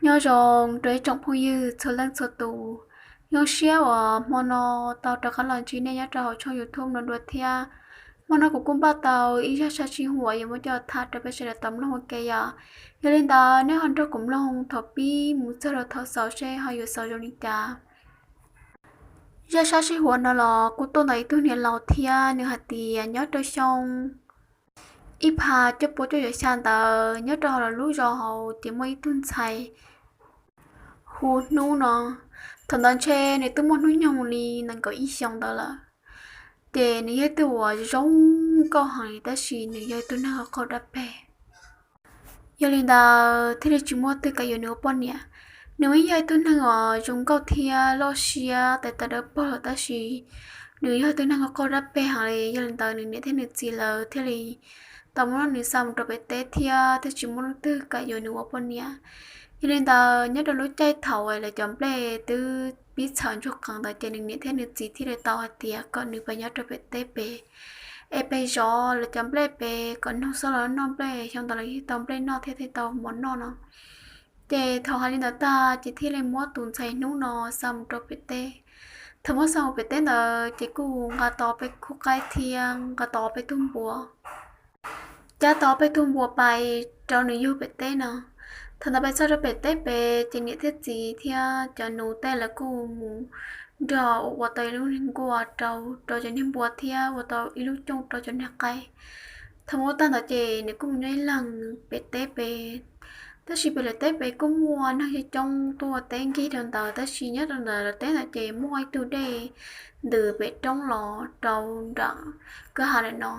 Nyob zoo rau ib tsoom phooj ywg txhua leej txhua tus, zoo siab uas hmo no tau rov qab los ntsib nej nyob rau hauv tshooj YouTube no dua thiab. Hmo no kuv kuj npaj tau ib zaj sab sij huam yuav muab coj tham rau peb sawv daws tau mloog ua ke yom. Yog li ntawd nej ho nrog kuv mloog thaum pib mus txog rau thaum xaus seb ho yuav xaus zoo li cas. Zaj sab sij huam no los kuj tuaj ntawm ib tug niam laus thiab nws hais tias nyob rau xyoo ib phav cuaj pua cuaj caum xya ntawd nyob rau hauv lub zos hauv ces muaj ib tug ntxhais hu Hnub no. Thaum ntawd ntshe nws twb muaj hnub nyoog li nees nkaum ib xyoos ntawd lawm. Ces nws yog ib tug uas zoo nkauj heev li tab sis nws yog ib tug neeg qaug dab peg. Yog li ntawd thiaj li tsis muaj twg kam yuav nws ua poj niam. Nws yeej yog ib tug neeg uas zoo nkauj thiab loj siab tais tais dawb paug lawm tab sis nws yog ib tug neeg qaug dab peg heev li. Yog li ntawd nws niam thiab nws txiv lawv thiaj li tau muab nws xa mus rau pem teb thiab thiaj tsis muaj leej twg kam yuav nws ua poj niam. Yog li ntawd nyob rau lub caij thaum lawv cov nplej twb pib txhaws ntsuag qees ntawd ces nws niam thiab nws txiv thiaj li tau hais tias kom nws pab nyob rau pem teb pem es peb zov lawv cov nplej pem kom noog xwb los noj nplej, xyoo ntawd los yeej tau nplej noj thiab thiaj tau mov noj no. Ces thaum hais li ntawd tag ces thiaj li muab tus ntxhais Hnub no xa mus rau pem teb. Thaum muab xa mus pem teb ntawd ces kuj nqa tau peb khub qaib thiab nqa tau peb tug npua. Cab tau peb tug npua pais rau nws yug pem teb no. Thaum ntawd pais txog rau pem teb pem ces niam thiab txiv thiab cov nus tej lawv kuj mus nrog ua ua tau ib lub niag nkuaj rau rau cov niag npua thiab ua tau ib lub cooj rau cov niag qaib. Thaum ua tag ntawd ces nws kuj mus nyob ib leeg pem teb pem. Tab sis pem lawv teb pem kuj muaj neeg coob coob tuaj ua teb nkig rau ntawd tab sis nyob rau ntawm lawv teb ntawd ces muaj ib tug dej ntws pem roob los rau nram kwj ha ntawm no.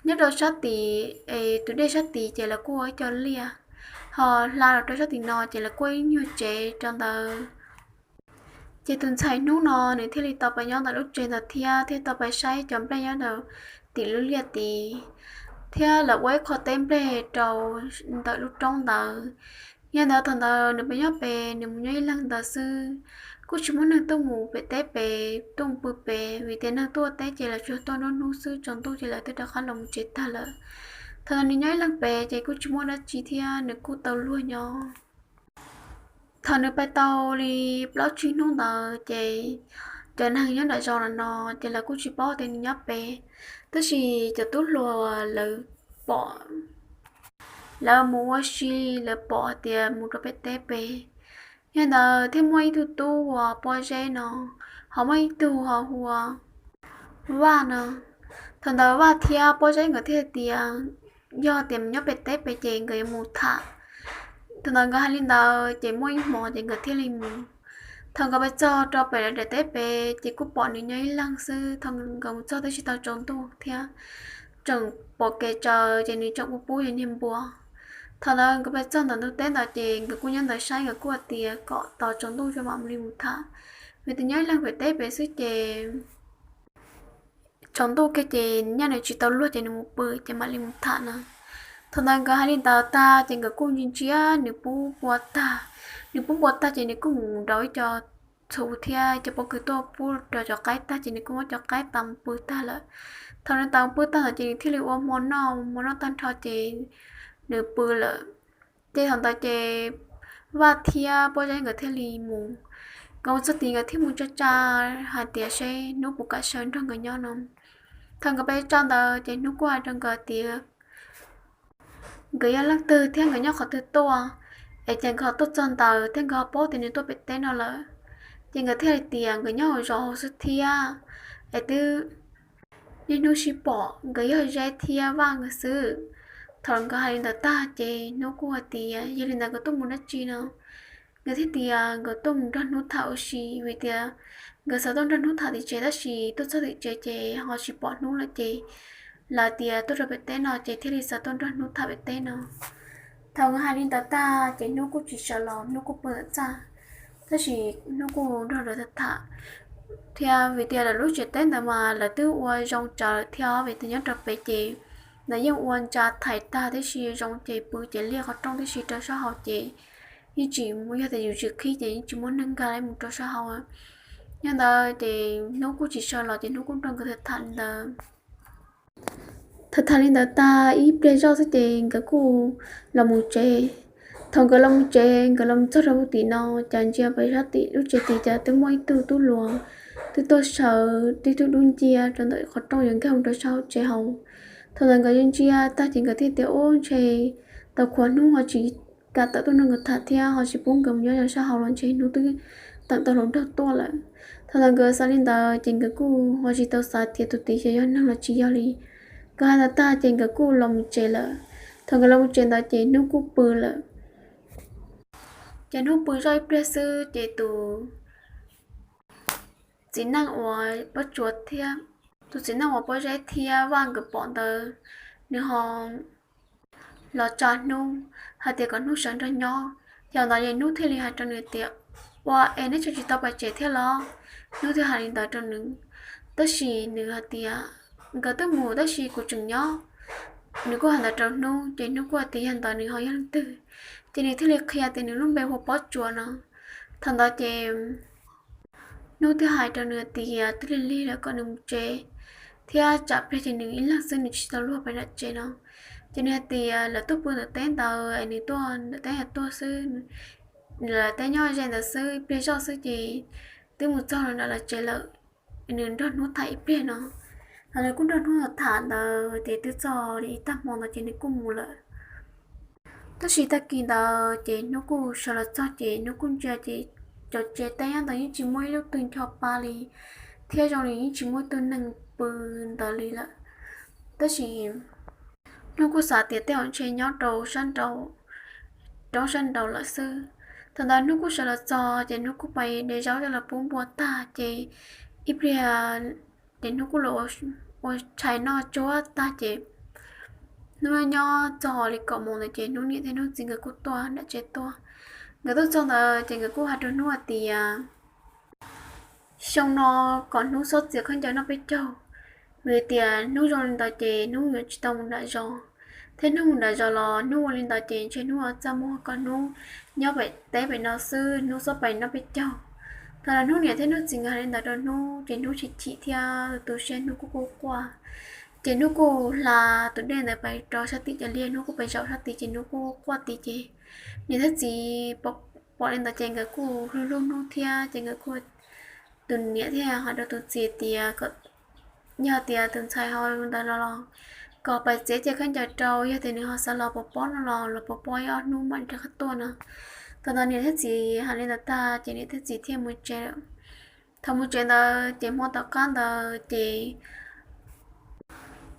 Nyob rau sab tid es tus dej sab tid ces lawv kuj ua ib co liaj, ho hla los rau sab tim no ces lawv kuj ib nyuag tsev rau ntawd. Ces tus ntxhais Hnub no nws thiaj li tau pais nyob ntawm lub tsev ntawd thiab thiaj tau pais saib cov nplej nyob rau tim lub liaj tid, thiab lawv ua ib qho teb nplej rau ntawm lub roob ntawd. Yog ntawd thaum ntawd nws pais nyob pem, nws mus nyob ib leeg ntawd xwb. Kuj tsis muaj neeg tuaj mus pem teb pem tuaj mus pw pem vim tias neeg tuaj teb ces lawv tsuas tuaj nruab hnub xwb, tsaus ntuj ces lawv twb rov qab los mus tsev tag lawm. Thaum ntawd nws nyob ib leeg pem ces kuj tsis muaj dab tsi thiab nws kuj tau luag nyob. Thaum nws pais tau li plaub tsib hnub ntawd ces cov neeg nyob nram zos no ces lawv kuj tsis paub tias nws nyob pem, tab sis cov tub hluas lawv pom, lawv mus ua si, lawv pom hais tias mus rau pem teb pem. Yog ntawd thiaj muaj ib tug tub hu ua Pob Zeb no, ho muaj ib tug ho hu ua Vaj no. Thaum ntawd Vaj thiab Pob Zeb nkawd thiaj tias yog tias mus nyob pem teb pem ces nkawd yuav mus tham. Thaum ntawd nkawd hais li ntawd ces muaj ib hmos ces nkawd thiaj li mus. Thaum nkawd pais txog rau pem lawv daim teb pem ces kuj pom nws nyob ib leeg xwb. Thaum nkawd mus txog twb tsis tau tsaus ntuj thiab, tseem pom kev tsaws ces nws tseem pub pub yog niag npua. Thaum ntawd nkawd pais txog ntawm ntug teb ntawd ces nkawd kuj nyob ntawd saib, nkawd kuj hais tias kom tos tsaus ntuj mam li mus tham, vim tias nyob ib leeg pem teb pem xwb ces tsaus ntuj kiag ces nyaj nws tsis tau luag ces nws mus pw ces mam li mus tham no. Thaum ntawd nkawd hais li ntawd tag ces nkawd kuj ntsia ntsia nws pub npua tag. Nws pub npua tag ces nws kuj mus nrau ib co txhuv thiab cov pob kws tuaj pub rau cov qaib tag ces nws kuj muab cov qaib tas mus pw tag lawm. Thaum nws tas mus pw tag ntawd ces nws thiaj li ua hmo noj, hmo noj tag nrho ces nws pw lawm. Ces thaum ntawd ces Vaj thiab Pob Zeb nkawd thiaj li mus. Nkawd mus txog tid nkawd thiaj mus tsa tsa hais tias seb Hnub puas kam sawv nrog nkawd nyob no. Thaum nkawd pais tsa ntawd ces Hnub kuj hais rau nkawd tias nkawd yog leej twg thiab nkawd nyob qhov twg tuaj, es ces nkawd ho tuaj txog ntawd thiab nkawd ho paub tias nws tuaj pem teb no lawm. Ces nkawd thiaj hais tias nkawd nyob hauv zos hauv xwb thiab, es twb niaj hnub sib pom, nkawd yog Zeb thiab Vaj nkawd xwb. Thaum nkawd hais li ntawd tag ces Hnub kuj hais tias yog li ntawd nkawd tuaj mus dab tsi no. Nkawd thiaj tias nkawd tuaj mus nrog Hnub tham ua si vim tias nkawd xav tuaj nrog Hnub tham tim tsev tab sis tuaj txog tim tsev ces ho tsis pom Hnub lawm ces lawv tias tuaj rau pem teb no ces thiaj li xav tuaj nrog Hnub tham pem teb no. Thaum nkawd hais li ntawd tag ces Hnub kuj tsis sawv los, Hnub kuj pw ntawm txaj, tab sis Hnub kuj nrog lawv tham thiab vim tias lawv lub tsev teb ntawd mas lawv twb ua zoo tsawv thiab vim tias nyob rau pem ces lawv yeej ua ntsa thaiv tag tib si zoo ces pw ces liaj qhov rooj tib si rau sab hauv ces yeej tsis, yog tias yus tsis qhib ces yeej tsis muaj neeg nkag mus rau sab hauv. Yog ntawd ces Hnub kuj tsis sawv los ces Hnub kuj nrog nkawd tham li ntawd. Tham tham li ntawd tag ib pliag zoj xwb ces nkawd kuj los mus tsev. Thaum nkawd los mus tsev, nkawd los mus txog rau tim no, cas ntsia pem sab tim lub tsev tid cas twb muaj ib tug tub hluas twb tuaj sawv tib tug dub nciab rau ntawm qhov rooj yuav nkag mus rau sab hauv tsev hauv. Thaum ntawd nkawd ntsia tag ces nkawd thiaj tias, Ub, ntshe tau qhov hnub ho tsis kam tawm tuaj nrog nkawd tham thiab ho tsis pub nkawd mus nyob rau sab hauv los ntshe hnub twb teem tau hluas nraug tuaj lawm. Thaum ntawd nkawd xav li ntawd ces nkawd kuj ho tsis tau xav tias tus tid xyov yog neeg los tsis yog li. Nkawd hais ntawd tag ces nkawd kuj los mus tsev lawm. Thaum nkawd los mus tsev ntawd ces hnub kuj pw lawm. Ces hnub pw zoj ib pliag xwb ces tus txiv neej uas Pob Tsuas thiab, tus txiv neej uas Pob Zeb thiab Vaj nkawd pom ntawd, nws ho los tsa hnub hais tias kom hnub sawv nrog nyob. Ces ntawd ces hnub thiaj li hais rau nws tias, Ua es neb tseem tsis tau pais tsev thiab los? Hnub thiaj hais li ntawd rau nws. Tab sis nws hais tias, Nkawd twb mus tab sis kuv tseem nyob. Nws kuj hais ntawd rau hnub ces hnub kuj hais tias yog ntawd nws ho yog leej twg. Ces nws thiaj li qhia tias nws lub npe hu ua Pob Tsuas no. Thaum ntawd ces hnub thiaj hais rau nws tias twb lig lig lawm kom nws mus tsev, thiab tsam pliag ces nws ib leeg xwb nws tsis tau luag pem nram tsev no. Ces nws hais tias lawv tuaj pw ntawm teb ntawd es nws tuaj ntawm teb tuaj xwb, lawv teb nyob ze ntawd xwb, ib pliag zoj xwb ces twb mus txog nram lawv tsev lawm, nws nrog hnub tham ib pliag no. Thaum nws kuj nrog hnub tham ntawd ces twb txog li ib tag hmo ntawd ces nws kuj mus lawm. Tab sis tag kis ntawd ces hnub kuj sawv los txog ces hnub kuj ntsia ces cov tsev teb nyob ntawd yeej tsis muaj ib lub twg ncho pa li, thiab zoo li yeej tsis muaj ib tug neeg pw ntawd li lawm. Tab sis hnub kuj xav tias tej zaum ntshe nyob rau sab nraud, roob sab nraud lawm xwb. Thaum ntawd hnub kuj sawv los txog ces hnub kuj pais de zaub coj los pub npua tag ces ib pliag ces hnub kuj los ua tshais noj tsuag tag ces hnub nyob txog li kaum moos ntawd ces hnub niam thiab hnub txiv nkawd kuj tuaj nram tsev tuaj. Nkawd tuaj txog ntawd ces nkawd kuj hais rau hnub hais tias xyoo no kom hnub txhob txiav khaub ncaws noj peb caug, vim tias hnub zoo li ntawd ces hnub yuav tsis tau mus nram zos, thiab hnub mus nram zos los hnub ua li ntawd ces ntshe hnub yuav txaj muag kom hnub nyob pem teb pem no xwb, hnub txhob pais noj peb caug. Thaum hnub niam thiab hnub txiv nkawd hais li ntawd rau hnub ces hnub chim chim thiab tu siab hnub kuj quaj quaj. Ces hnub kuj hla tus dej ntawd pais rau sab tim cov liaj, hnub kuj pais zaum sab tid ces hnub kuj quaj tid ces niam thiab txiv pom li ntawd ces nkawd kuj hlub hlub hnub thiab ces nkawd kuj, tus niam thiaj hais rau tus txiv tias kom yog tias tus ntxhais ho ntawd los los kom pais txiav cia khaub ncaws rau, yog tias nws ho xav los pov pob no los los pov pob ib ob hnub mam rov qab tuaj no. Thaum ntawd niam thiab txiv hais li ntawd tag ces niam thiab txiv thiaj mus tsev lawm. Thaum mus tsev ntawd ces hmo tom qab ntawd ces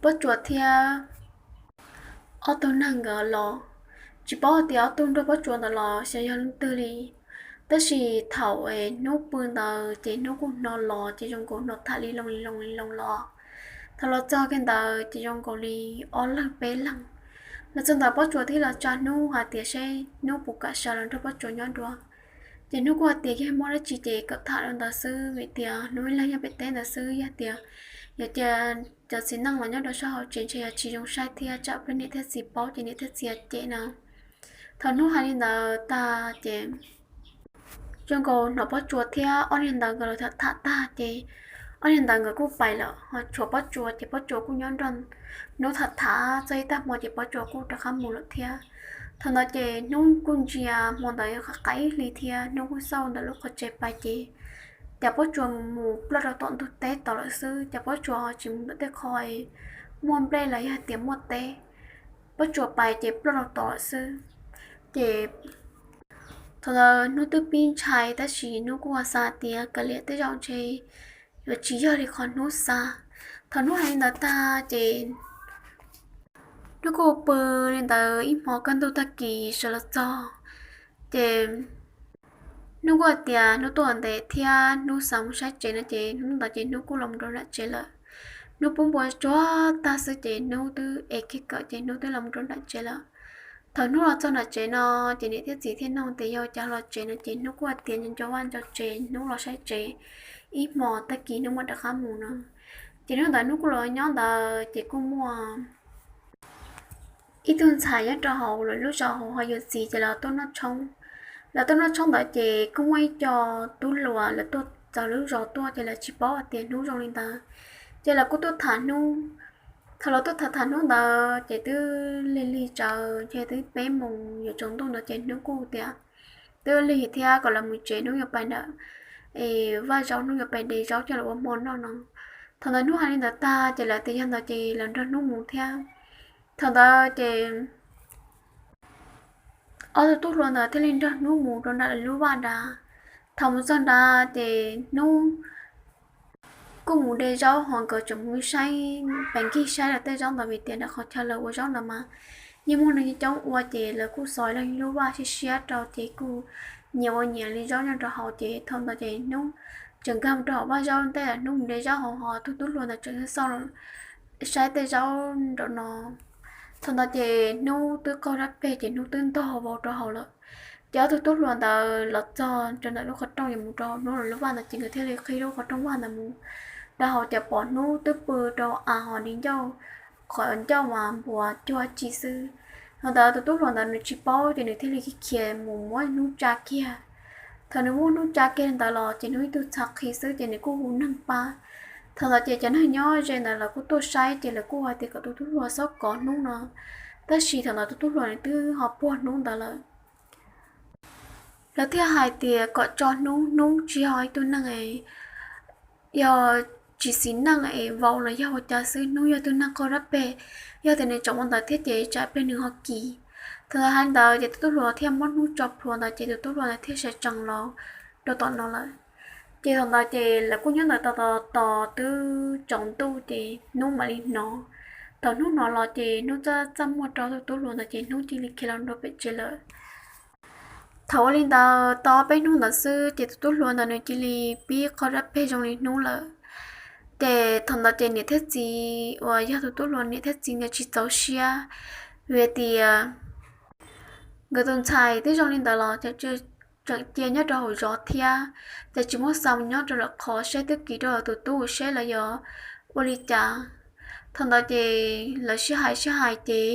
Pob Tsuas thiab ob tug neeg nkawd los, tsis paub hais tias ob tug nrog Pob Tsuas ntawd los xyov yog leej twg li. Tab sis thaum es hnub pw ntawd ces hnub kuj hnov los ces zoo nkaus hnov tham li loo li loo li loo los. Thaum los txog kiag ntawd ces zoo nkaus li ob leeg peb leeg. Los txog ntawd Pob Tsuas thiaj los tsa hnub hais tias seb hnub puas kam sawv los nrog Pob Tsuas nyob dua. Ces hnub kuj hais tias yog muaj dab tsi ces kom tham rau ntawd xwb, vim tias hnub ib leeg nyob pem teb ntawd xwb, yog tias yuav cia cov txiv neej los nyob rau sab hauv tsev ntshe yuav tsis zoo saib thiab tsam peb niam thiab txiv paub ces niam thiab txiv cem no. Thaum hnub hais li ntawd tag ces zoo nkaus hnov Pob Tsuas thiab ob niag ntawd nkawd los tham tham tag ces ob niag ntawd nkawd kuj pais lawm, ho tshuav Pob Tsuas ces Pob Tsuas kuj nyob nrog hnub tham tham txog ib tag hmo ces Pob Tsuas kuj rov qab mus lawm thiab. Thaum ntawd ces hnub kuj ntsia hmo ntawd yog qaim ib hlis thiab hnub kuj xauj ntawm lub qhov tsev pais ces cas Pob Tsuas mus ploj rau tom ntug teb tod lawm xwb, cas Pob Tsuas ho tsis mus ntawm tej qho muaj nplej los yog tias muaj teb. Pob Tsuas pais ces ploj rau tod lawm xwb. Ces thaum ntawd hnub twb pib ntshai tab sis hnub kuj xav tias kav liam tej zaum ntshe yuav tsis yog li qhov hnub xav. Thaum hnub hais li ntawd tag ces hnub kuj pw li ntawd ib hmo kaj ntug tag kis sawv los txog ces hnub kuj hais tias hnub tuaj ntev thiab hnub xav mus saib tsev no ces hnub ntawd ces hnub kuj los rau nram tsev lawm. Hnub pub npua tsuag tag xwb ces hnub twb ev kiag kawm ces hnub twb los rau nram tsev lawm. Thaum hnub los txog nram tsev no ces niam thiab txiv thiaj nug tias yog cas los tsev no ces hnub kuj hais tias nco vaj nco tsev hnub los saib tsev ib hmo tag kis hnub mam rov qab mus no. Ces hnub ntawd hnub kuj los nyob ntawd ces kuj muaj ib tug ntxhais nyob rau hauv lawv lub zos hauv ho yuav txiv ces lawv tuaj noj tshoob. Lawv tuaj noj tshoob ntawd ces kuj muaj ib co tub hluas lawv tuaj txog lub zos tuaj ces lawv tsis paub hais tias hnub zoo li ntawd, ces lawv kuj tuaj tham hnub. Thaum lawv tuaj tham tham hnub ntawd ces twb lig lig tsawv ces twb peb moos yuav tsaus ntuj ntawd ces hnub kuj tias twb lig thiab kom lawv mus tsev, hnub yuav pais nram vaj zaub, hnub yuav pais de zaub coj los ua hmo noj no. Thaum ntawd hnub hais li ntawd tag ces lawv tias yog ntawd ces lawv nrog hnub mus thiab. Thaum ntawd ces ob tug tub hluas ntawd thiaj li nrog hnub mus rau nram lub vaj nrad. Thaum mus txog nrad ces hnub kuj mus de zaub ho nkawd tseem mus saib, pes nkig saib lawv tej zaub ntawd vim tias nram qhov chaw lawv ua zaub ntawd mas yeej muaj neeg coob ua ces lawv kuj xov lub vaj siab siab rau ces kuj nyias ua nyias li zaub nyob rau hauv ces thaum ntawd ces hnub tseem nkag mus rau hauv vaj zaub ntej lawm, hnub mus de zaub hauv ho tus tub hluas ntawd tseem xauj saib tej zaub nraum no. Thaum ntawd ces hnub twb qaug dab peg ces hnub twb ntog vau rau hauv lawm. Ces ob tug tub hluas ntawd los txog rau ntawm lub qhov rooj yuav mus rau hauv hnub lub vaj ntawd ces nkawd thiaj li qhib lub qhov rooj vaj ntawd mus rau hauv ces pom hnub twb pw rau av ho di ncauj, qhov ncauj mas npuas cuag ci xwb. Thaum ntawd tus tub hluas ntawd nws tsis paub ces nws thiaj li khiav mus muab hnub tsa kiag. Thaum nws muab hnub tsa kiag ntawd los ces hnub ib tug txhav qhi xwb ces nws kuj hu neeg pab. Thaum ntawd ces cov neeg nyob ze ntawd lawv kuj tuaj saib ces lawv kuj hais tias kom tus tub hluas txhob kov hnub no, tab sis thaum ntawd tus tub hluas nws twb ho puag hnub ntawd lawm. Lawv thiaj hais tias kom tso hnub, hnub tsis yog ib tug neeg, yog tsis xiv neej es vau los yog ua cas xwb, hnub yog tug neeg qaug dab peg, yog tias nws tseem ua ntawd thiab ces tsam ib pliag nws ho kis. Thaum lawv hais ntawd ces tus tub hluas thiaj muab hnub tso plhuav ntawd ces tus tub hluas ntawd thiaj sawv tsees los rau tom no lawm. Ces thaum ntawd ces lawv kuj nyob ntawd tos tos tos twb tsaus ntuj ces hnub mam li hnov. Thaum hnub hnov los ces hnub txaj txaj muag rau tus tub hluas ntawd ces hnub cia li khiav los nrog pem tsev lawm. Thaum ua li ntawd tau peb hnub ntawd xwb ces tus tub hluas ntawd nws cia li pib qaug dab peg zoo li hnub lawm. Ces thaum ntawd ces niam thiab txiv uas yog tus tub hluas niam thiab txiv nkawd tsis txaus siab, vim tias nkawd tus ntxhais twb zoo li ntawd los tseem cia nyob rau hauv zos thiab, ces tsis muab xa mus nyob rau lawm qhov seb twb kis rau tus tub seb lawv yuav ua li cas. Thaum ntawd ces lawv sib hais sib hais ces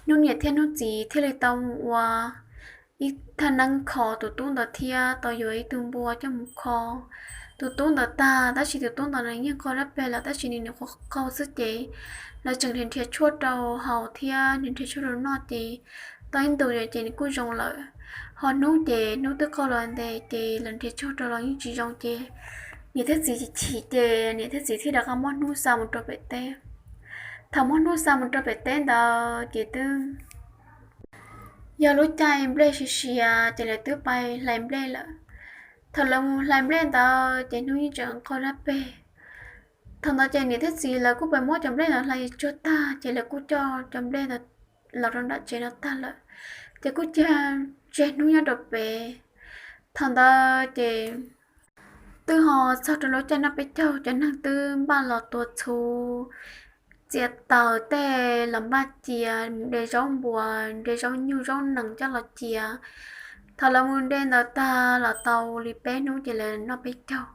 hnub niam thiab hnub txiv thiaj li tau mus ua ib thaj neeb kho tus tub ntawd thiab tau yuav ib tug npua coj mus kho tus tub ntawd tag, tab sis tus tub ntawd nws yeej qaug dab peg lawm tab sis nws nws qhuav qaug xwb ces lawv tseem nrhiav nrhiav tshuaj rau haus thiab nrhiav nrhiav tshuaj rau noj ces tau ib ntus ces nws kuj zoo lawm. Ho hnub ces hnub twb qaug los ntev ces lawv nrhiav tshuaj rau los yeej tsis zoo ces niam thiab txiv chim chim ces niam thiab txiv thiaj rov qab muab hnub xa mus rau pem teb. Thaum muab hnub xa mus rau pem teb ntawd ces twb yog lub caij nplej siav siav ces lawv twb pais hlais nplej lawm. Thaum lawv mus hlais nplej ntawd ces hnub yeej tseem qaug dab peg. Thaum ntawd ces niam thiab txiv lawv kuj pais muab cov nplej ntawd hlais tsuag tag ces lawv kuj coj cov nplej ntawd los rau nram tsev no tag lawm, ces kuj cia tseg hnub nyob rau pem. Thaum ntawd ces twb ho txog rau lub caij noj peb caug, cov neeg twb npaj los tua txhuv, txiav taws tej los npaj cia mus de zaub npuas, de zaub nyuj zaub nees coj los cia. Thaum lawv mus de ntawd tag los tau li peb hnub ces lawv noj peb caug.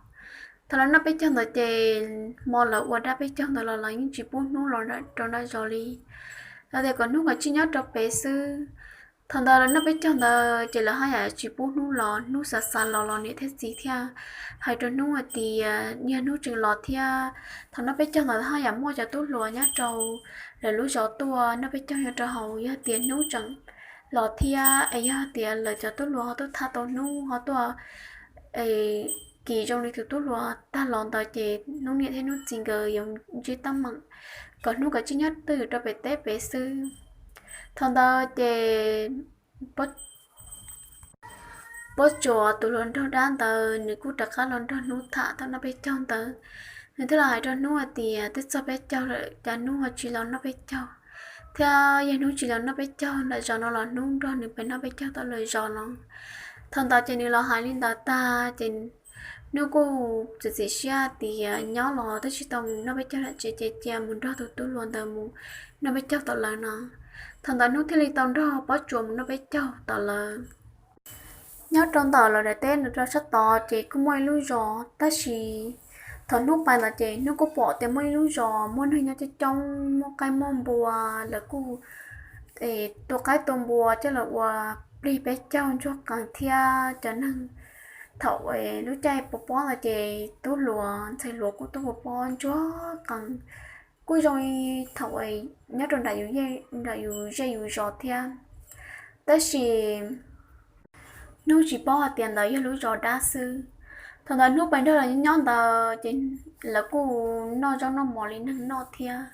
Thaum lawv noj peb caug ntawd ces hmo lawv ua dab peb caug ntawd los lawv yeej tsis pub hnub los rau nram zos li, lawv tias kom hnub kav tsij nyob rau pem xwb. Thaum ntawd lawv noj peb caug ntawd ces lawv haj yam tsis pub hnub los, hnub xav xav los los niam thiab txiv thiaj hais rau hnub hais tias yog hnub tseem los thiab, thaum noj peb caug ntawd haj yam muaj cov tub hluas nyob rau lawv lub zos tuaj noj peb caug nyob rau hauv, yog tias hnub tseem los thiab es yog tias lawv cov tub hluas ho tuaj tham tau hnub ho tuaj kis zoo li tus tub hluas tag los ntawd ces hnub niam thiab hnub txiv nkawd yuav ntsib teeb meem, kom hnub kav tsij nyob twj ywm rau pem teb pem xwb. Thaum ntawd ces Pob Tsuas tus hluas nraug dab ntawd nws kuj rov qab los nrog hnub tham thaum noj peb caug ntawd. Nws thiaj los hais rau hnub hais tias twb txog peb caug lawm cas hnub ho tsis los noj peb caug, thiab yog hnub tsis los noj peb caug nram zos no los hnub nrog nws pem noj peb caug tom lawv zos no. Thaum ntawd ces nws los hais li ntawd tag ces hnub kuj txiav txim siab tias nyob los twb tsis tau mus noj peb caug nram tsev ces cia mus nrog tus tub hluas ntawd mus noj peb caug tom lawv no. Thaum ntawd hnub thiaj li tau nrog Pob Tsuas mus noj peb caug tom lawv. Nyob rau ntawm lawv daim teb nws rau sab tod ces kuj muaj ib lub zos tab sis thaum hnub pais ntawd ces hnub kuj pom tias muaj ib lub zos muaj neeg nyob coob coob, muaj qaib muaj npua, lawv kuj tua qaib tua npua coj los ua plig peb caug ntsuag qees thiab cov neeg. Thaum lub caij pov pob ntawd ces tub hluas ntxhais hluas kuj tuaj pov pob ntsuag qees, kuj zoo li thaum nyob rau nram yus zej yus zos thiab. Tab sis Hnub tsis paub hais tias ntawd yog lub zos dab xwb. Thaum ntawd Hnub pais nrog lawv nyob ntawd ces lawv kuj noj zaub noj mov li neeg noj thiab.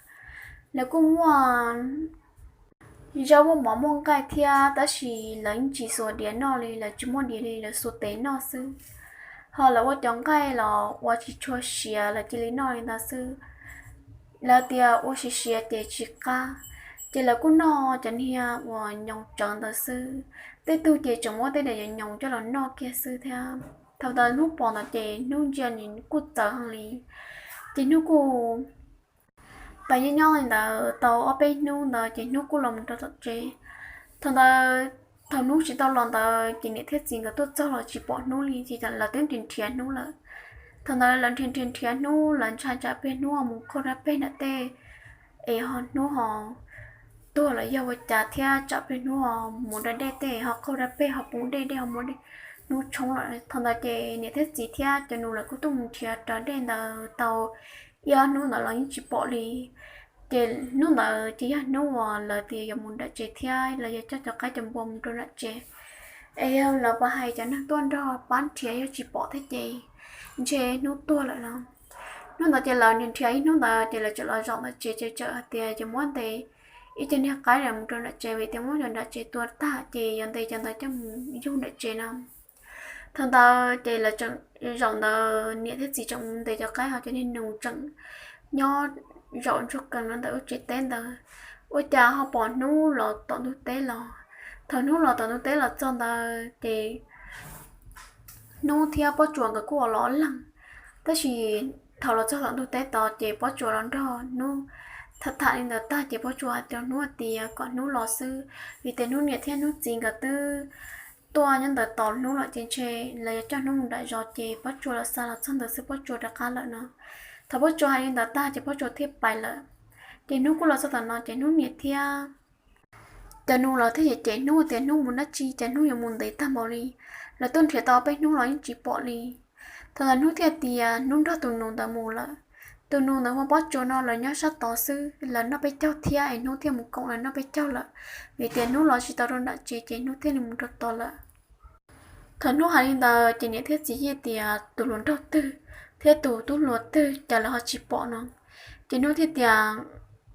Lawv kuj muaj zaub muaj mov muaj nqaij thiab, tab sis lawv yeej tsis xuas diav noj li, lawv tsis muaj diav li, lawv xuas tes noj xwb. Ho lawv ua cov nqaij los ua tsis tshua siav, lawv cia li noj li ntawd xwb. Lawv tias ua siav siav ces tsis qab, ces lawv kuj noj cov niag uas nyoos tsawv ntawd xwb. Tej tug ces tseem muab tej daim nyoos nyoos coj los noj kiag xwb thiab. Thaum ntawd Hnub pom ntawd ces Hnub ntsia nws kuj txawv heev li, ces Hnub kuj pais nyob nyob li ntawd tau ob peb hnub ntawd ces Hnub kuj los mus rau tom tsev. Thaum ntawd, thaum Hnub tsis tau los ntawd ces niam thiab txiv nkawd tuaj txog los tsis pom Hnub li, ces lawv twb nrhiav nrhiav Hnub lawm. Thaum ntawd lawv nrhiav nrhiav nrhiav Hnub, lawv ntshai tsam peb Hnub ho mus qaug dab peg nram tej es ho Hnub ho tuag los yog ua cas thiab, tsam peb Hnub ho mus da dej tej ho qaug dab peg ho poob dej, dej ho muab Hnub tshoob lawm. Thaum ntawd ces niam thiab txiv thiab cov nus lawv kuj tuaj mus nrhiav raws dej ntawd tau ib ob hnub ntawd los yeej tsis pom li. Ces hnub ntawd ces yog hnub uas lawv tias yuav mus nram tsev thiab lawv yuav coj cov qaib cov npua mus rau nram tsev. Es yog lawv pab hais cov neeg tuaj nrog pab nrhiav yog tsis pom thiab ces ntshe Hnub tuag lawm no. Hnub ntawd ces lawv nrhiav nrhiav ib hnub ntawd ces lawv txawm los zaum ntawm tsev ces txawm hais tias yuav muab ntes ib co niag qaib mus rau nram tsev, vim tias muab cov nram tsev tua tag ces yuav ntes cov ntawd coj mus yug nram tsev no. Thaum ntawd ces lawv tseem zaum ntawd, niam thiab txiv tseem mus ntes cov qaib, ho cov niag nus tseem nyob zaum ntsuag qees no ntawm lub tsev teb ntawd. Ua cas ho pom Hnub los tom ntug teb los. Thaum Hnub los tom ntug teb los txog ntawd ces Hnub thiab Pob Tsuas nkawd kuj ua los leeg, tab sis thaum los txog tom ntug teb tod ces Pob Tsuas los nrog Hnub tham tham li ntawd tag ces Pob Tsuas hais rau Hnub hais tias kom Hnub los xwb, vim tias Hnub niam thiab Hnub txiv nkawd twb tuaj nyob ntawd tos Hnub lawm ces ntshe lawv yuav coj Hnub mus nram zos, ces Pob Tsuas los xa los txog ntawd xwb Pob Tsuas rov qab lawm no. Thaum Pob Tsuas hais li ntawd tag ces Pob Tsuas thiaj pais lawm. Ces Hnub kuj los txog tom no ces Hnub niam thiab cov nus lawv thiaj cem cem Hnub tias Hnub mus dab tsi ces Hnub yuav mus ntev tag npaum li, lawv tuaj nrhiav tau peb hnub los yeej tsis pom li. Thaum ntawd Hnub thiaj tias Hnub nrog tus nus ntawd mus lawm. Tus nus ntawd hu ua Pob Tsuas no, lawv nyob sab tod xwb, lawv noj peb caug thiab es Hnub thiaj mus koom lawv noj peb caug lawm, vim tias Hnub los tsis tau rau nram tsev ces Hnub thiaj li mus rau tod lawm. Thaum Hnub hais li ntawd ces niam thiab txiv yeej tias tus hluas nraug twg thiab tus tub hluas twg cas lawv ho tsis pom no. Ces Hnub thiaj tias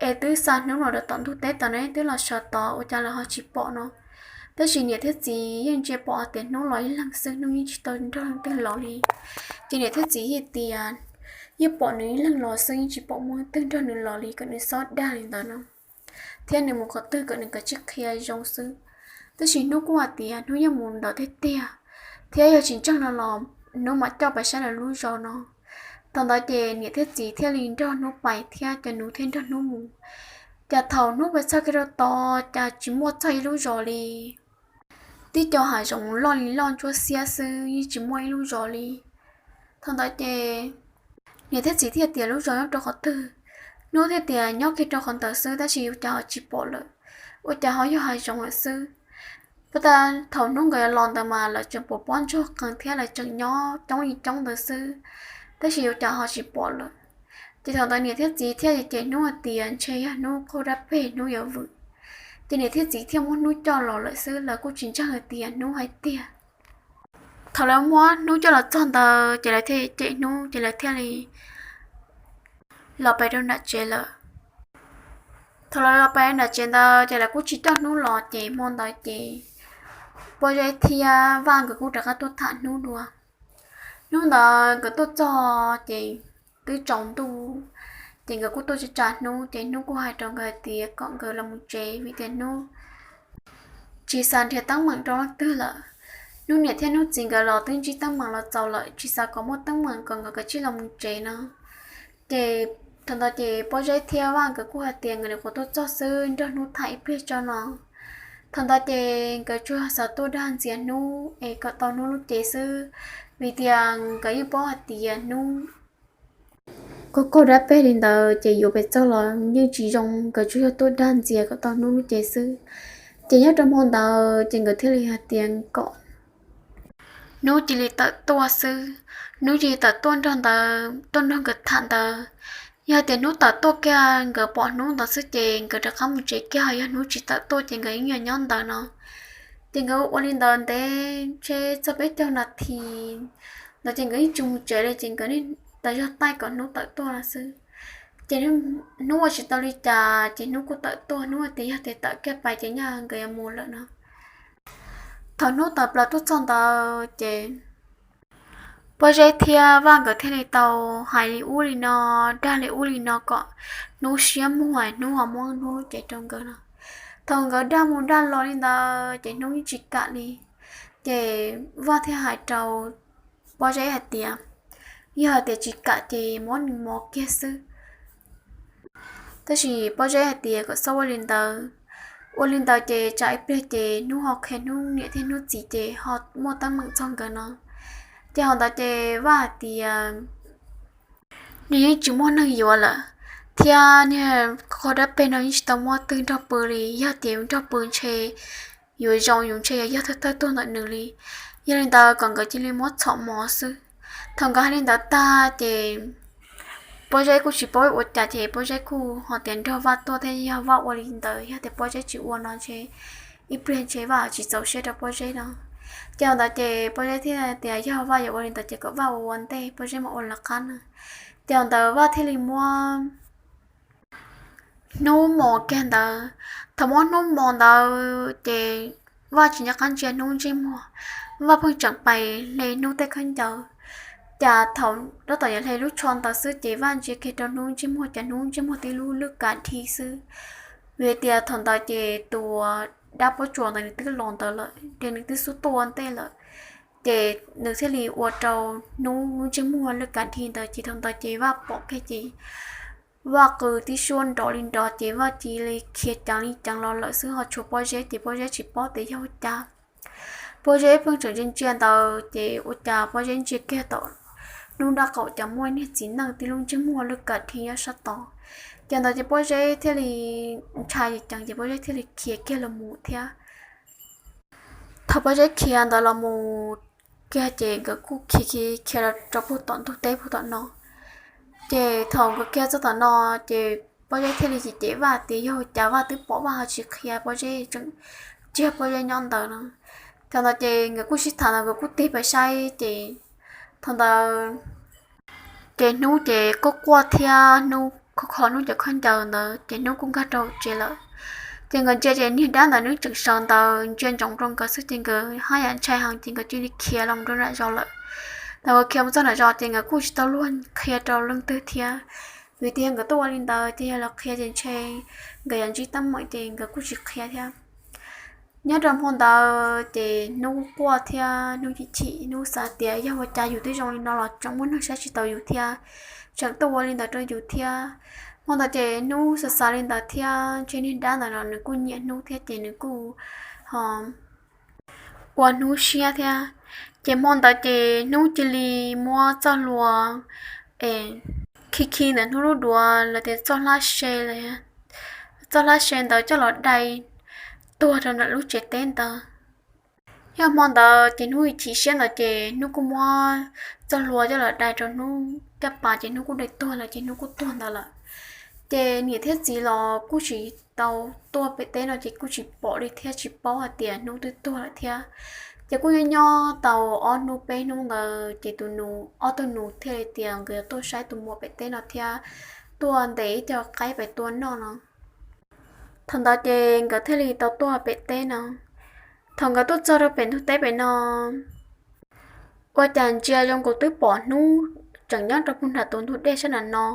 es twb xa Hnub los rau tom ntug teb tod ne, twb los sawv tod ua cas lawv ho tsis pom no. Tab sis niam thiab txiv yeej ntsia pom hais tias Hnub los ib leeg xwb, Hnub yeej tsis tau nrog leej twg los li. Ces niam thiab txiv yeej tias yeej pom nws ib leeg los xwb, yeej tsis pom muaj leej twg nrog nws los li, kom nws txhob dag li ntawd no, thiab nws mus qhov twg kom nws kav tsij qhia zoo xwb. Tab sis Hnub kuj hais tias Hnub yeej mus ntawd tiag tiag, thiab yog tsis ntseeg no los Hnub mam coj pais saib lawv lub zos no. Thaum ntawd ces niam thiab txiv thiaj li nrog Hnub pais thiab cov nus thiaj nrog Hnub mus. Cas thaum Hnub pais txog kiag rau tod cas tsis muaj txog ib lub zos li, tib co hav zoov loj li loj ntsuab xiab xwb, yeej tsis muaj ib lub zos li. Thaum ntawd ces niam thiab txiv thiaj tias lub zos nyob rau qhov twg, Hnub thiaj tias nyob kiag rau qhov ntawd xwb, tab sis ua cas ho tsis pom lawm, ua cas ho yog hav zoov lawm xwb. Puag ta thaum Hnub nkawd yuav los ntawd mas lawv tseem pom pob ntsuag qees thiab lawv tseem nyob coob li coob ntawd xwb, tab sis ua cas ho tsis pom lawm. Ces thaum ntawd niam thiab txiv thiaj cem Hnub hais tias ntshe yog Hnub qaug dab peg Hnub yuav vwm. Ces niam thiab txiv thiaj muab Hnub coj los lawm xwb, lawv kuj tsis ntseeg hais tias Hnub hais tiag. Thaum lawv muab Hnub coj los txog ntawd ces lawv thiaj cem Hnub, ces lawv thiaj li los pais rau nram tsev lawm. Thaum lawv los pais nram tsev ntawd ces lawv kuj tsis coj Hnub los, ces hmo ntawd ces Pob Zeb thiab Vaj nkawd kuj rov qab tuaj tham Hnub dua. Hnub ntawd nkawd tuaj txog ces twb tsaus ntuj, ces nkawd kuj tuaj tsa tsa Hnub, ces Hnub kuj hais rau nkawd hais tias kom nkawd los mus tsev vim tias Hnub tsis xav nrhiav teeb meem rau leej twg lawm. Hnub niam thiab Hnub txiv nkawd los twb ntsib teeb meem los txaus lawm, tsis xav kom muaj teeb meem, kom nkawd kav tsij los mus tsev no. Ces thaum ntawd ces Pob Zeb thiab Vaj nkawd kuj hais tias nkawd nyuam qhuav tuaj txog xwb, nrog Hnub tham ib pliag tso no. Thaum ntawd ces nkawd tsuas xav tuaj dag ntxias Hnub es kom tau Hnub lub cev xwb, vim tias nkawd yeej paub hais tias Hnub qaug qaug dab peg li ntawd ces yuav pes txog los yeej tsis zoo, nkawd tsuas yog tuaj dag ntxias kom tau Hnub lub cev xwb. Ces nyob rau hmo ntawd ces nkawd thiaj li hais tias kom Hnub cia li tawm tuaj xwb. Hnub cia li tawm tuaj nrog ntawd, tuaj nrog nkawd tham ntawd, Yog tias hnub tawm tuaj kiag nkawd pom hnub ntawd xwb ces nkawd rov qab mus tsev kiag, yog hnub tsis tawm tuaj ces nkawd yeej nyob ntawd no. Ces nkawd ua li ntawd ntev ntshe txog peb caug nas this ntawd ces nkawd yeej tsis mus tsev li, ces nkawd niaj tas zog taij kom hnub tawm tuaj no xwb. Ces hnub ua tsis tau li cas ces hnub kuj tawm tuaj, hnub tias yog tias tawm kiag pais ces nyaj nkawd yuav mus lawm no. Thaum hnub tawm plaws tuaj txog ntawd ces Pob Zeb thiab Vaj nkawd thiaj li tau hais li ub li no, dag li ub li no kom hnub siab muag, hnub ho muab hnub lub cev rau nkawd no. Thaum nkawd dag mus dag los li ntawd ces hnub yeej tsis kam li. Ces Vaj thiaj hais rau Pob Zeb hais tias, yog hais tias tsis kam ces muab nws mos kiag xwb. Tab sis Pob Zeb hais tias kom txhob ua li ntawd, ua li ntawd ces tsam ib pliag ces hnub ho qhia hnub niam thiab hnub txiv ces ho muaj teeb meem txog nkawd no. Ces hauv ntawd ces Vaj hais tias nws yeej tsis muaj neeg yuav lawm, thiab niag qhov dab peg no yeej tsis tau muaj twg nrog pw li, yog tias yuav nrog pw ntshe yuav zoo, yus ntshe yuav yog thawj thawj tuag ntawm nws li. Yog li ntawd kom nkawd cia li muab txhom mov xwb. Thaum nkawd hais li ntawd tag ces Pob Zeb kuj tsis paub ua cas ces Pob Zeb kuj ho tias nrog Vaj tuaj thiab, yog Vaj ua li ntawd, yog tias Pob Zeb tsis ua no ntshe ib pliag ntshe Vaj tsis txaus siab rau Pob Zeb no. Ces hauv ntawd ces Pob Zeb thiaj tias yog Vaj yuav ua li ntawd ces kom Vaj ua ua ntej, Pob Zeb mam ua lawv qab no. Ces hauv ntawd Vaj thiaj li muab hnub mos kiag ntawd. Thaum muab hnub mos ntawd ces Vaj tsis nco qab ntsia hnub ntsej muag, Vaj pheej tseem pais hle hnub tej khaub ncaws. Cas thaum tab tom yuav hle lub tsho ntawd xwb ces Vaj ntsia kiag rau hnub ntsej muag, cas hnub ntsej muag tib lub lwj kav dhi xwb. Vim tias thaum ntawd ces tus dab pob tsuas ntawd nws twb los ntawd lawm, ces nws twb xub tuaj ua ntej lawm. Ces nws thiaj li ua rau hnub lub ntsej muag lwj kav dhi ntawd, ces thaum ntawd ces Vaj pom kiag ces Vaj qw tib suab nrov li nrov, ces Vaj cia li khiav ceev li ceev los lawm xwb, ho tshuav Pob Zeb ces Pob Zeb tsis paub tias yog ua cas. Pob Zeb pheej tseem ntsia ntsia ntawd ces ua cas Pob Zeb ntsia kiag tom hnub dab qaum cas muaj niag txiv neej tib lub ntsej muag lwj kav dhi nyob sab tod. Ces ntawd ces Pob Zeb thiaj li ntshai ceev ces Pob Zeb thiaj li khiav kiag los mus thiab. Thaum Pob Zeb khiav ntawd los mus kiag ces nkawd kuj khiav khiav khiav rau puag tom ntug teb puag tom no. Ces thaum nkawd khiav txog tom no ces Pob Zeb thiaj li cem cem Vaj tias yog ua cas Vaj twb pom Vaj ho tsis qhia Pob Zeb, tseem tsiag Pob Zeb nyob ntawd no. Thaum ntawd ces nkawd kuj sib tham ntawd nkawd kuj tig pais saib ces thaum ntawd ces hnub ces quaj quaj thiab hnub kho kho hnub cov khaub ncaws ntawd ces hnub kuj nkag rau hauv tsev lawm. Ces nkawd ntsia ces niag dab ntawd nws tseem sawv ntawd ntsia ntsoov rau nkawd xwb ces nkawd haj yam ntshai heev ces nkawd cia li khiav los rau nram zos lawm. Thaum nkawd khiav mus txog nram zos ces nkawd kuj tsis tau luag qhia rau leej twg thiab, vim tias nkawd tuaj ua li ntawd ces yog los qhia ces ntshe nkawd yuav ntsib teeb meem ces nkawd kuj tsis qhia thiab. Nyob rau hmo ntawd ces hnub quaj thiab hnub chim chim, hnub xav tias yog ua cas yus twb zoo li no los tseem muaj neeg saib tsis taus yus thiab, tseem tuaj ua li ntawd rau yus thiab. Hmo ntawd ces hnub xav xav li ntawd thiab ntshe niag dab ntawd los nws kuj nyiam hnub thiab ces nws kuj ho ua hnub siab thiab. Ces hmo ntawd ces hnub cia li muab txoj hlua es khi khi ntawm hnub lub duav los tias txoj hlab se, txoj hlab se ntawd coj los dai tuag rau ntawm lub tsev teb ntawd. Yog hmo ntawd ces hnub chim siab ntawd ces hnub kuj muab txoj hlua coj los dai rau hnub caj pas ces hnub kuj dai tuag lawm ces hnub kuj tuag ntawd lawm. Ces niam thiab txiv los kuj tsis tau tuaj pem teb no ces kuj tsis pom li thiab tsis paub hais tias hnub twb tuag lawm thiab. Ces kuj nyob nyob tau ob hnub peb hnub ntawd ces tus nus, ob tug nus thiaj li tias nkawd yuav tuaj saib tus muam pem teb no thiab tuaj ntes ib co qaib pem tua noj no. Thaum ntawd ces nkawd thiaj li tau tuaj pem teb no. Thaum nkawd tuaj txog rau pem ntug teb pem no, ua cas ntsia zoo nkaus twb pom hnub tseem nyob rau puag nram tus ntug dej sab nram no.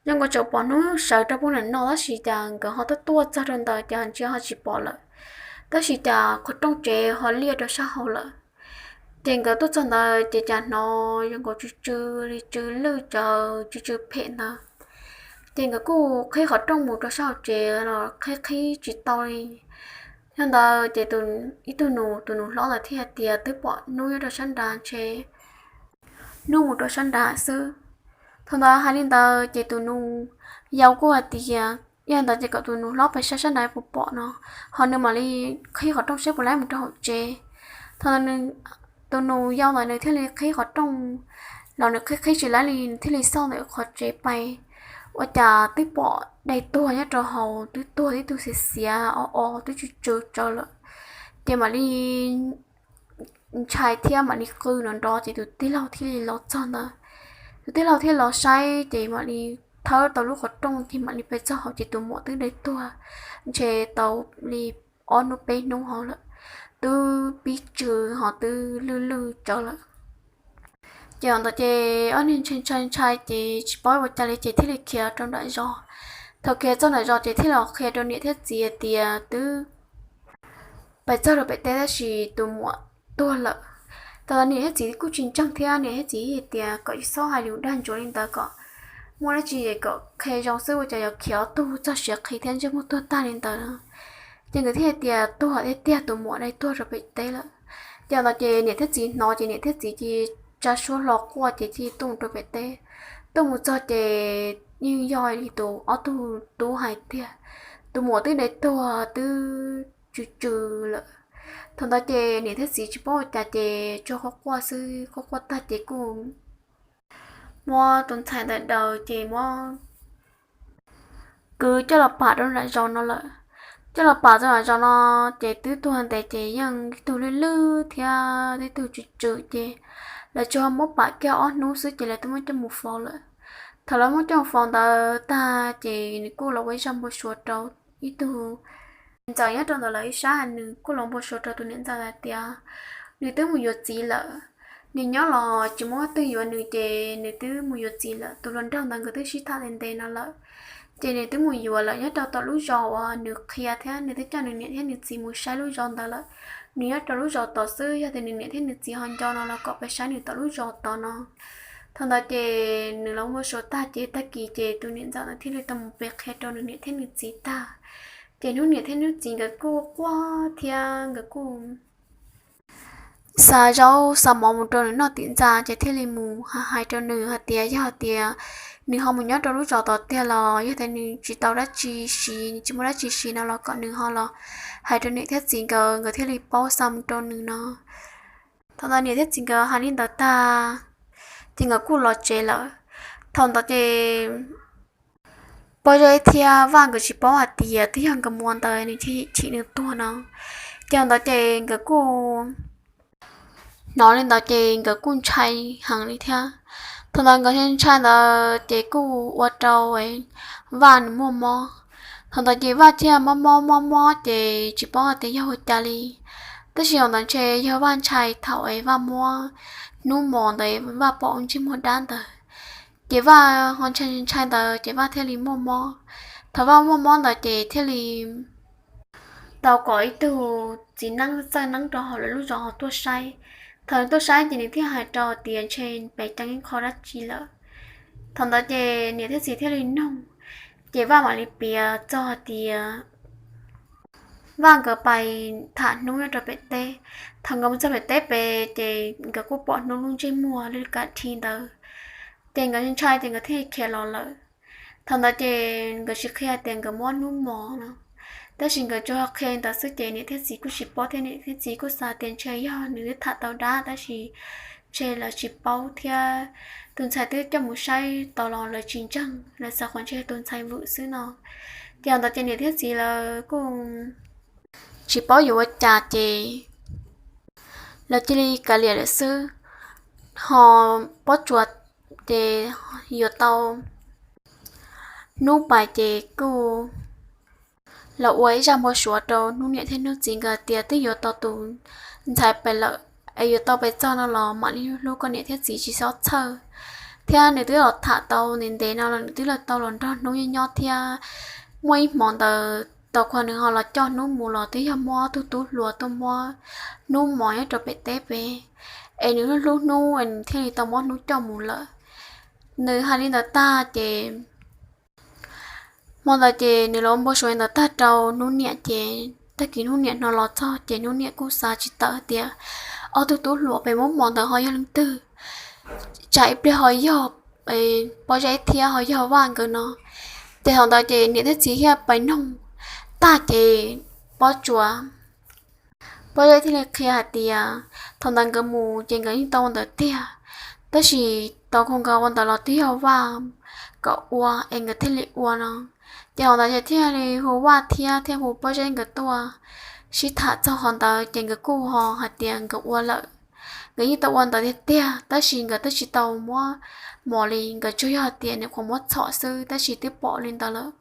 Zoo nkaus tseem pom hnub sawv rau puag nram no tab sis cas nkawd ho tuaj tuaj txog rau ntawd ces ho ntsia ho tsis pom lawm. Tab sis cas qhov rooj tsev ho liaj rau sab hauv lawm. Ces nkawd tuaj txog ntawd ces cas hnov zoo nkaus tsw tsw li tsw lwj tsawv tsw tsw phem ntawd. Ces nkawd kuj qhib qhov rooj mus rau sab hauv tsev los qhib qhib tsis tau li. Yog ntawd ces ib tug nus, tus nus hlob ntawd thiaj hais tias twb pom hnub nyob rau sab nrad ntshe hnub mus rau sab nrad xwb. Thaum ntawd hais li ntawd ces tus nus yau kuj hais tias yog ntawd ces kom tus nus hlob pais saib sab nrad puas pom no, ho nws mam li qhib qhov rooj saib puas laib mus rau hauv tsev. Thaum ntawd tus nus yau ntawd nws thiaj li qhib qhov rooj los nws qhib qhib tsis laib li nws thiaj li xauj ntawm qhov tsev pais. ua cas twb pom dai tuag nyob rau hauv, twb tuag tib tug xiav xiav o o twb tsw tsw tsawv lawm. Ces mam li ntshai thiab mam li qw nrov nrov ces tus tij laug thiaj li los txog ntawd. Tus tij laug thiaj los saib ces mam li thawb tau lub qhov rooj ces mam li pais txog hauv ces tus muam twb dai tuag ntshe tau li ob hnub peb hnub hauv lawm, twb pib tsw ho twb lwj lwj tsawv lawm. Ces ntawd ces ob niag ntshai ntshai ntshai ces tsis paub ua cas li ces thiaj li khiav rau nram zos. Thaum khiav txog nram zos ces thiaj los qhia rau niam thiab txiv hais tias twb pais txog rau pem teb tab sis tus muam tuag lawm. Thaum ntawd niam thiab txiv kuj tsis ntseeg thiab niam thiab txiv hais tias kom tsis txhob hais lus dag ntsuav li ntawd, kom muaj dab tsi kom qhia zoo xwb, ua cas yuav khiav ob tug txog siav qhi thiab ntsej muag tuag tag li ntawd. Ces nkawd thiaj hais tias tuag tiag tiag, tus muam dai tuag rau pem teb lawm. Ces ntawd ces niam thiab txiv hnov ces niam thiab txiv cia li tsa suab hlo quaj ces cia li tuaj mus rau pem teb. Tuaj mus txog ces yeej yog li tus ob tug tub hais tiag, tus muam twb dai tuag twb tsw tsw lawm. Thaum ntawd ces niam thiab txiv tsis paub ua cas ces tsuas quaj quaj xwb, quaj quaj tag ces kuj muab tus ntxhais ntawd daws ces muab kwv coj los pam rau nram zos no lawm. Coj los pam rau nram zos no ces twb tuag ntev ces yeej tib tug lwj lwj thiab tib tug tsw tsw ces lawv tsuas muab pam kiag ob hnub xwb ces lawv twb muab coj mus faus lawm. Thaum lawv muab coj mus faus ntawd tag ces nws kuj los ua ib zaj npau suav rau ib tug ntxawm nyob rau ntawm lawv ib sab, nws kuj los npau suav rau tus niam ntxawm hais tias nws twb mus yuav txiv lawm, nws nyob los tsis muaj leej twg yuav nws ces nws twb mus yuav txiv lawm. Tus hluas nraug ntawd nkawd twb sib tham ntev ntev no lawm, ces nws twb mus yuav lawm nyob rau tom lub zos uas nws qhia thiab nws twb coj nws niam thiab nws txiv mus saib lub zos ntawd lawm. Nws nyob rau lub zos tod xwb, yog tias nws niam thiab nws txiv ho nco no los kom pais saib nws tom lub zos tod no. Thaum ntawd ces nws los npau suav tag ces tag kis ces tus niam ntxawm ntawd thiaj li tau mus pem qhia rau nws niam thiab nws txiv tag. Ces hnub niam thiab hnub txiv nkawd kuj quaj thiab nkawd kuj xa zaub xa mov mus rau nws noj tim ntxa ces thiaj li mus hais rau nws hais tias yog tias nws ho mus nyob rau lub zos tod tiag los yog tias nws tsis tau dab tsi siv, nws tsis muaj dab tsi siv no los kom nws ho los hais rau niam thiab txiv nkawd, nkawd thiaj li paub xa mus rau nws no. Thaum ntawd niam thiab txiv nkawd hais li ntawd tag ces nkawd kuj los tsev lawm. Thaum ntawd ces Pob Zeb thiab Vaj nkawd tsis paub hais tias twb yog nkawd muam ntawd nws chim nws tuag no. Ces ntawd ces nkawd kuj hnov li ntawd ces nkawd kuj ntshai heev li thiab. Thaum ntawd nkawd ntshai ntawd ces kuj ua rau Vaj nws muaj mob. Thaum ntawd ces Vaj thiaj mob mob mob mob ces tsis paub hais tias yog ua cas li. Tab sis thaum ntawd ntshe yog Vaj ntshai thaum es Vaj muab hnub mos ntawd Vaj pom ntsej muag dab ntawd. Ces Vaj ho ntshai ntshai ntawd ces Vaj thiaj li muaj mob. Thaum Vaj muaj mob ntawd ces thiaj li tau kom ib tug txiv neeb txawj neeb rau hauv lawv lub zos ho tuaj saib. Thaum nws tuaj saib ces nws thiaj hais rau tias ntshe pem ceeb ib qho dab tsi lawm. Thaum ntawd ces niam thiab txiv thiaj li nug, ces Vaj mam li piav txog tias Vaj nkawd pais tham hnub nyob rau pem teb. Thaum nkawd mus txog pem teb pem ces nkawd kuj pom hnub lub ntsej muag li kav dhi ntawd. Ces nkawd ntshai ces nkawd thiaj li khiav los lawm. Thaum ntawd ces nkawd tsis qhia tias nkawd muab hnub mos no, tab sis nkawd tsuas qhia li ntawd xwb ces niam thiab txiv kuj tsis paub thiab niam thiab txiv kuj xav tias ntshe yog nws tham tau dab tab sis ntshe lawv tsis paub thiab tus ntxhais twb coj mus saib tau los lawv tsis ntseeg, lawv xav qhov ntshe tus ntxhais vwm xwb no. Ces ntawd ces niam thiab txiv lawv kuj tsis paub yuav ua cas ces lawv cia li kav liam lawm xwb. Ho Pob Tsuas ces yuav tau hnub pais ces kuj los ua ib zaj npau suav rau hnub niam thiab hnub txiv nkawd tias twb yuav tau tus ntxhais pais lawm, es yuav tau pais txog no los mam li hlub koj niam thiab txiv tsis txhob txhawj. Thiab nws twb los tham tau ntev ntev no los nws twb los tau los nrog hnub nyob nyob thiab muaj ib hmo ntawd tau qhov nws ho los coj hnub mus los twb yog muab tug tub hluas tuaj muab hnub mos nyob rau pem teb pem, es nws hlub hlub hnub es nws thiaj li tau muab hnub coj mus lawm. Nws hais li ntawd tag ces hmo ntawd ces nws los npau suav li ntawd tag rau hnub niam ces tag kis hnub niam hnov los txog ces hnub niam kuj xav tsis tawm tias ob tug tub hluas pem muab mos ntawd ho yog leej twg, tsam ib pliag ho yog Pob Zeb thiab ho yog Vaj nkawd no. Ces thaum ntawd ces niam thiab txiv thiaj pais noog tag ces Pob Tsuas, Pob Zeb thiaj li qhia hais tias thaum ntawd nkawd mus ces nkawd yeej tau ua ntawd tiag, tab sis tau kho nkawd ua ntawd los twb yog Vaj kom ua es nkawd thiaj li ua no. Ces hauv ntawd ces thiaj li hu Vaj thiab thiaj hu Pob Zeb nkawd tuaj sib tham txog qhov ntawd ces nkawd kuj ho hais tias nkawd ua lawm. Nkawd yeej tau ua ntawd tiag tiag tab sis nkawd twb tsis tau muab mos li, nkawd tsuas yog hais tias nyuam qhuav muab txhom xwb tab sis twb pom li ntawd lawm.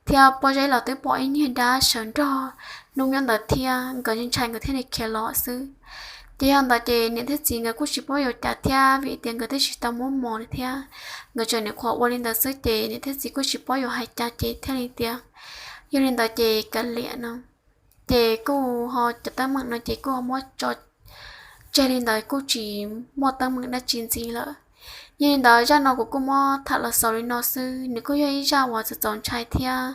Thiab Pob Zeb los twb pom ib niag dab sawv nrog hnub nyob ntawd thiab nkawd ntshai nkawd thiaj li khiav los xwb. Ces yog ntawd ces niam thiab txiv nkawd kuj tsis paub yuav cas thiab vim tias nkawd twb tsis tau muab mos li thiab. Nkawd tseem nyuam qhuav ua li ntawd xwb ces niam thiab txiv kuj tsis paub yuav hais cas ces thiaj li tias yog li ntawd ces kav liam no. Ces kuj ho cov teeb meem no ces kuj ho muab tso tseg li ntawd kuj tsis muaj teeb meem dab tsi ntxiv lawm. Yog li ntawd zaj no kuv kuj muab tham los xaus li no xwb, nws kuj yog ib zaj uas txaus txaus ntshai thiab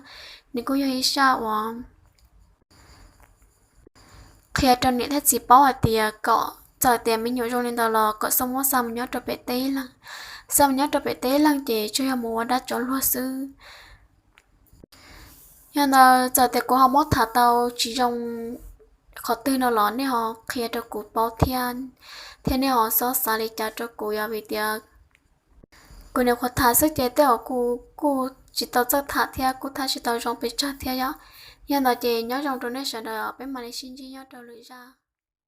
nws kuj yog ib zaj uas qhia rau niam thiab txiv paub hais tias kom txawm tias me nyuam zoo li ntawd los kom txhob muab xa mus nyob rau pem teb ib leeg. Xa mus nyob rau pem teb ib leeg ces tsuas yog mus ua dab tsov luag xwb. Yog ntawd txawm tias kuv ho muab tham tau tsis zoo qhov twg no los nej ho qhia rau kuv paub thiab, thiab nej ho xob xav li cas rau kuv yog vim tias kuv nyuam qhuav tham xwb ces tej zaum kuv kuj tsis tau txawj tham thiab kuj tham tsis tau zoo pes tsawg thiab yom. Yog ntawd ces nyob zoo rau nej sawv daws, peb mam li sib ntsib nyob rau lwm zaj.